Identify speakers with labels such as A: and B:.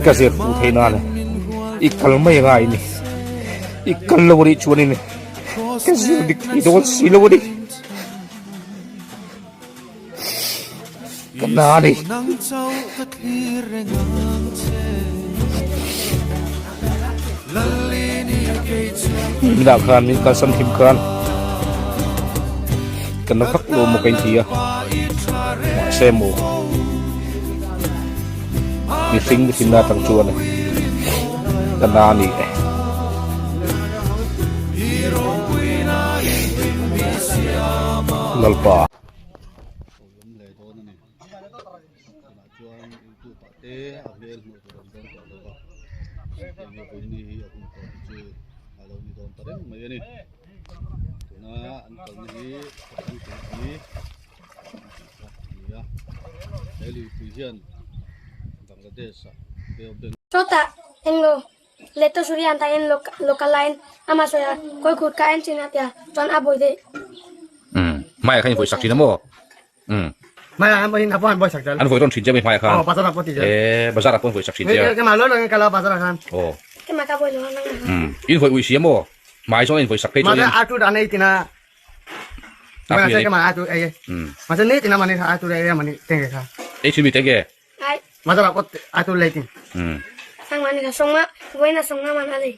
A: Ka zir fu thei nan i kal mai ngai ni. I kal lo anih chuanin ka zir dik thei dawn si lo a ni. Ka na a ni. Minah khan min kalsan hlim khan ka na vak lo maw ka inti a, mahse maw mihring mihrinna atang chuan ka na a ni e. Lalpa.
B: Tunah chuan youtube ah te a hmel hmuh tur an dawn tawh lo va heng hi vawiin hi a hun tawp chu a lo ni dawn ta reng mai a ni tuna an kalna hi khawthlang tuipui an tih kha a ni a he luipui hian Bangladesh ah Bay of Bengal
C: Chawtah englo Leto suri an ta en local line ama sawi a kawi khut ka en chin a tia chuan a bawi theih.
A: Umm hmaiah khan i vawi sak thin a maw? Umm.
D: Hmaiah an vawiin a pawh an vawi sak zel.
A: An vawi rawn thin che mai hmaiah khan.
D: Aw bazar ah pawh ti zel.
A: Ee bazar ah pawh an vawi sak thin che a.
D: Keimah lo lo in kal a bazar ah khan.
A: Aw.
C: Keimah ka vawi lo a nang ah.
A: Umm in vawi ui si a maw? Hmai zawn a in vawi sak phei chuan in.
D: Mahse a tu dan ei tina.
A: Mahse
D: keimah a tu ei.
A: Umm.
D: Mahse ni tina mani kha a tu ei a mani tenge kha.
A: Ei thin mi tenge.
C: Ai.
D: Bazar ah pawh a tu lei tin.
A: Umm.
C: Sang mani kha songma vawiin a songma man a lei.